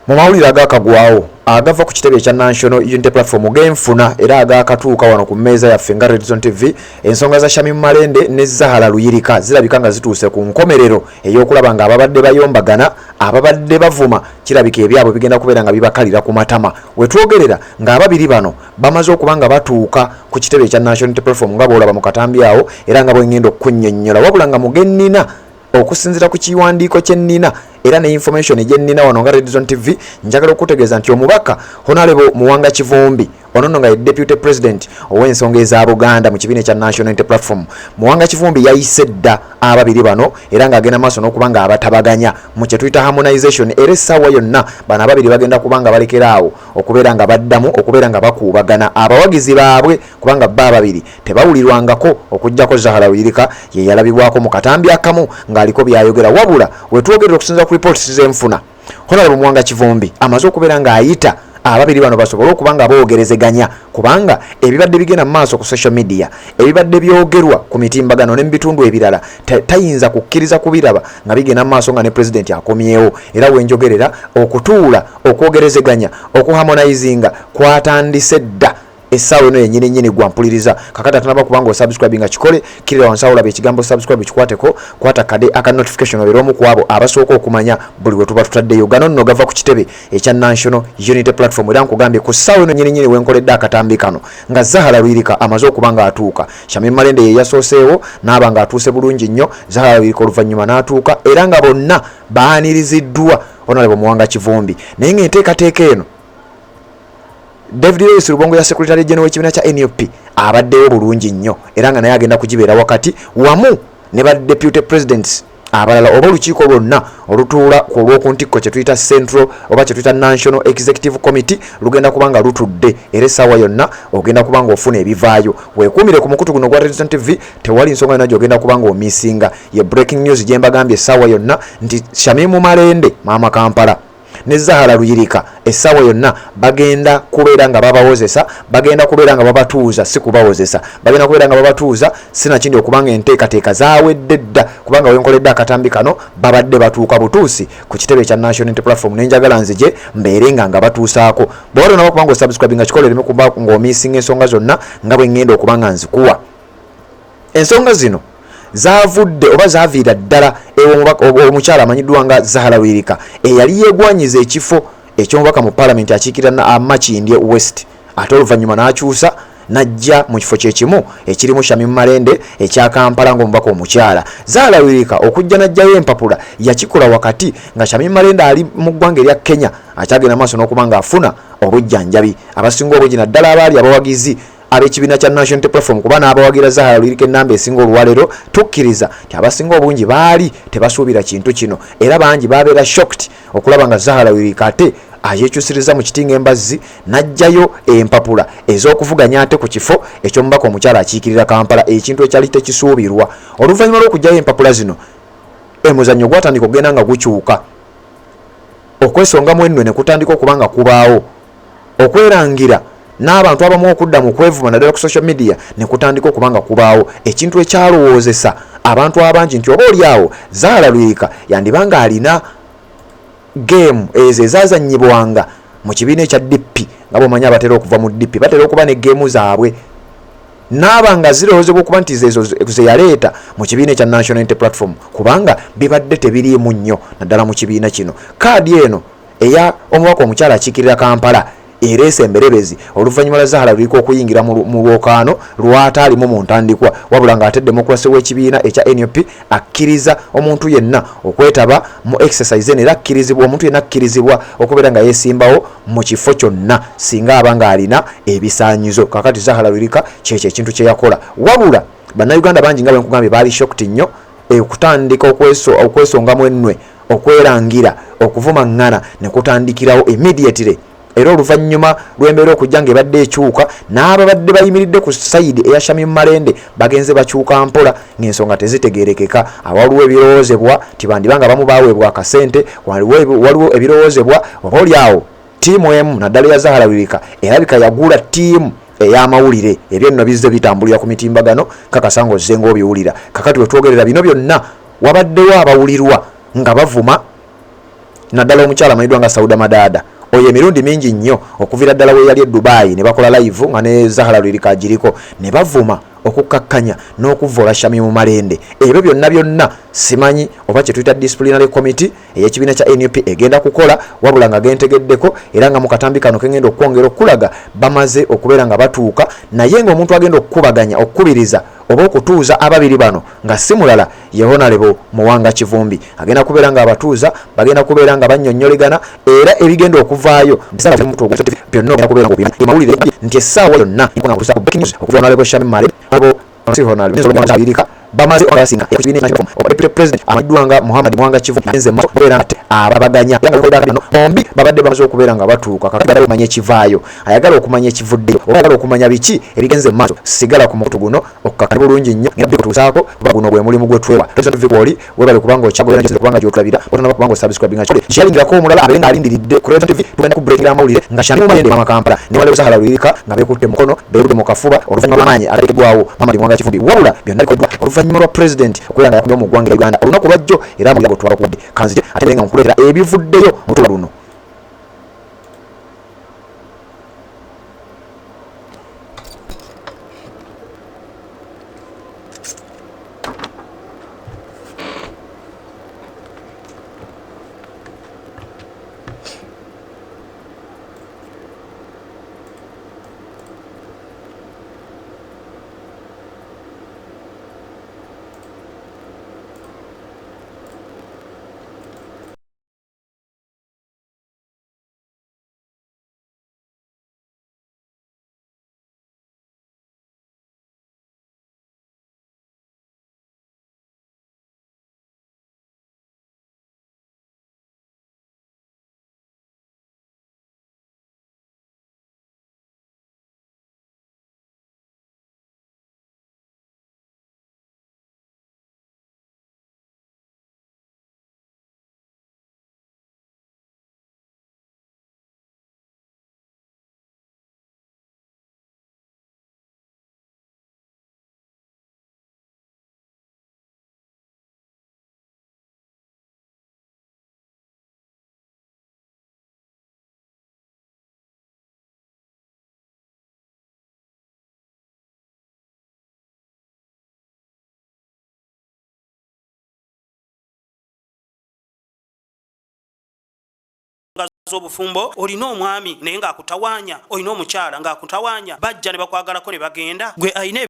Mu mawulire agakagwawo agava ku kitebe ekya National Unity Platform genfuna era agakatuuka wano ku mmeeza yaffe nga Redzone TV, ensonga za Shamim Malende ne Zahara Luyirika zirabika nga zituuse ku nkomerero ey'okulaba nga ababadde bayombagana, ababadde bavuma, kirabika ebyabwe bigenda kubeera nga bibakalira ku matama. Wetwogerera ng'ababiri bano bamaze okuba nga batuuka ku kitebe ekya National Unity Platform nga bw'olaba mu katambi awo, era nga bwengenda okukunnyonnyola, wabula nga mugennina okusinziira ku kiwandiiko kye nnina era ne information gye nnina wano nga Redzone TV, njagala okutegeeza nti omubaka Honorable Muwanga Kivumbi, ono nno nga ye Deputy President ow'ensonga eza Buganda mu kibiina ekya National Unity Platform, Muwanga Kivumbi yayise dda ababiri bano era ng'agenda maaso n'okuba nga abatabaganya mu kye tuyita harmonization, era essaawa yonna bano ababiri bagenda kuba nga balekera awo okubeera nga baddamu okubeera nga bakuubagana abawagizi baabwe, kubanga bo ababiri tebawulirwangako okuggyako Zahara Luyirika ye yalabibwako mu katambi akamu ng'aliko by'ayogera. Wabula wetwogerera, okusinziira ku reports zenfuna, Honorable Muwanga Kivumbi amaze okubeera ng'ayita ababiri bano basobole okuba nga boogerezeganya, kubanga ebibadde bigenda mu maaso ku social media, ebibadde byogerwa ku mitimbagano ne mu bitundu ebirala, tayinza kukkiriza kubiraba nga bigenda mu maaso nga ne pulezidenti akomyewo. Era wenjogerera, okutuula okwogerezeganya, okuharmonizinga kwatandise dda essaawa eno yennyini nnyini. Gwampuliriza kakati atanaba kubanga osubscribe nga kikole, kirira wansi awo olaba ekigambo "subscribe", kikwateko, kwata kade aka notification, obeere omu ku abo abasooka okumanya buli we tuba tutaddeyo. Gano nno gava ku kitebe ekya National Unity Platform, era nkugambye ku ssaawa eno nnyini nnyini wenkoledde akatambi kano nga Zahara Luyirika amaze okuba nga atuuka. Shamim Malende ye yasooseewo n'aba nga atuuse bulungi nnyo, Zahara Luyirika oluvannyuma n'atuuka, era nga bonna baaniriziddwa Honorable Muwanga Kivumbi. Naye ng'enteekateeka eno, David Lewis Rubongoya, Secretary General w'ekibiina kya NUP, abaddewo bulungi nnyo era nga naye agenda kugibeera wakati wamu ne ba deputy presidents abalala oba olukiiko lwonna olutuula ku olw'oku ntikko, kye tuyita Central oba kye tuyita National Executive Committee, lugenda kuba nga lutudde, era essaawa yonna ogenda kuba nga ofuna ebivaayo. Weekuumire ku mukutu guno gwa Redzone TV, tewali nsonga yonna gy'ogenda kuba nga omisinga. Ye breaking news gye mbagambye essaawa yonna nti Shamimu Malende, Maama Kampala, ne Zahara Luyirika essaawa yonna bagenda kubeera nga babawozesa, bagenda kubeera nga babatuuza, si kubawozesa, bagenda kubeera nga babatuuza, sinakindi okubanga enteekateeka zaawedde dda, kubanga wenkoledde akatambi kano babadde batuuka butuusi ku kitebe ekya National Unity Platform, nenjagala nzije mbeere nga batuusaako. Bw'oba tonaba kubanga osubscribe nga kikola, ereme kuba ng'omisinga ensonga zonna nga bwe ŋŋenda okuba nga nzikuwa. Ensonga zino zavudde oba zaviira ddala omukyala amanyiddwa nga Zahara Luyirika eyali yeegwanyiza ekifo eky'omubaka mu Paalamenti akiikirira Makindye West, ate oluvannyuma n'akyusa n'ajja mu kifo kyekimu ekirimu Shamim Malende ekya Kampala ng'omubaka omukyala. Zahara Luyirika okujja n'ajjayo empapula yakikola wakati nga Shamim Malende ali mu ggwanga erya Kenya, akyagenda maaso n'okuba ng'afuna obujjanjabi. Abasinga obungi, naddala abaali abawagizi ab'ekibiina kya National Unity Platform, kuba n'abawagira Zahara Luyirika ennamba esinga olwaleero, tukkiriza nti abasinga obungi baali tebasuubira kintu kino, era bangi babeera shocked okulaba nga Zahara Luyirika ate ayekyusiriza mu kiti ng'embazzi n'aggyayo empapula ez'okuvuganya ate ku kifo eky'omubaka omukyala akiikirira Kampala, ekintu ekyali tekisuubirwa. Oluvannyuma lw'okuggyayo empapula zino, emuzannyo gwatandika okugenda nga gukyuka, okwesongamu ennwe ne kutandika okuba nga kubaawo, okwerangira n'abantu abamu okudda mu kwevuma naddala ku social media ne kutandika okuba nga kubaawo, ekintu ekyalowoozesa abantu abangi nti oba oli awo Zahara Luyirika yandiba nga alina game ezo ezazannyibwanga mu kibiina ekya DP. Nga bwomanyi, abatera okuva mu DP batera okuba ne game zaabwe, naaba nga zirowoozebwa okuba nti zezo ze yaleeta mu kibiina ekya National Unity Platform, kubanga bibadde tebiriimu nnyo naddala mu kibiina kino. Kaadi eno eya omubaka omukyala akiikirira Kampala ereese emberebezi oluvannyuma lwa Zahara Luyirika okuyingira mu lwokaano lwataalimu mu ntandikwa, wabula ng'ate democracy w'ekibiina ekya NUP akkiriza omuntu yenna okwetaba mu exercise eno, era akkirizibwa, omuntu yenna akkirizibwa okubeera nga yeesimbawo mu kifo kyonna singa aba ng'alina ebisaanyizo. Kakati Zahara Luyirika kyekyo ekintu kye yakola, wabula Bannayuganda bangi, nga bwe nkugambye, baali shocked nnyo okutandika okwesongamu ennwe, okwerangira, okuvumaŋŋana ne kutandikirawo immediately. Era oluvannyuma lw'embeera okujja ng'ebadde ekyuka, n'ababadde bayimiridde ku side eya Shamim Malende bagenze bakyuka mpola ng'ensonga tezitegeerekeka. Awaliwo ebirowoozebwa nti bandiba nga bamu baaweebwa akasente, waliwo ebirowoozebwa oba oli awo ttiimu emu naddala eya Zahara Luyirika erabika yagula ttiimu ey'amawulire. Ebyo nno bizze bitambulira ku mitimbagano, kakasa ng'ozze ng'obiwulira. Kakati wetwogerera bino byonna, wabaddewo abawulirwa nga bavuma Naddala omukyala amanyiddwa nga Sauda Madaada oyo emirundi mingi nnyo okuviira ddala we yali e Dubai ne bakola live nga ne Zahara Luyirika agiriko ne bavuma okukkakkanya n'okuvvoola Shamim Malende. Ebyo byonna byonna simanyi oba kye tuyita disciplinary committee ey'ekibiina kya nup egenda kukola wabula nga gentegeddeko era nga mu katambi kano kengenda okwongera okukulaga bamaze okubeera nga batuuka naye ng'omuntu agenda okukubaganya okukubiriza oba okutuuza ababiri bano nga si mulala ye Honalebo Muwanga Kivumbi agenda kubeera nga abatuuza bagenda kubeera nga bannyonnyolegana era ebigenda okuvaayo byonna ogenda kubeera nga mawulire nti essaawa yonna okuva Honalebo Shamim Male bamaze okusinga deputy president amanyiddwa nga Muhammad Muwanga Kivumbi agenze maaso okubeera nga ababaganya bombi babadde bamaze okubeera nga batuuka kakati okumanya ekivaayo ayagala okumanya ekivuddeyo oba ayagala okumanya biki ebigenze maaso sigala ku mukutu guno okukakana bulungi nnyo ngenda bikutuusaako kuba guno gwe mulimu gwe twewa Resident TV kwoli webale kubanga okyagoberera kubanga gyotulabira otanaba kubanga osubscribinga kikole kyalindirako omulala abeere nga alindiridde ku Resident TV tugenda ku breakinga amawulire nga Shamim Malende Mama Kampala ne Wale Zahara Luyirika nga beekutte mukono beerudde mu kafuba oluvannyuma lw'amaanyi agateekeddwawo Muhammad Muwanga Kivumbi wabula byonna bikoleddwa oluvannyuma lwa president okubeera nga yakomyewo mu ggwanga erya Uganda olunaku lwajjo era amawulire ago twagakuwadde kanzije ate nga nkuleetera ebivuddeyo mu lutuula luno. Z'obufumbo olina omwami naye ng'akutawaanya, olina omukyala ng'akutawaanya, bajja ne bakwagalako ne bagenda, gwe alina.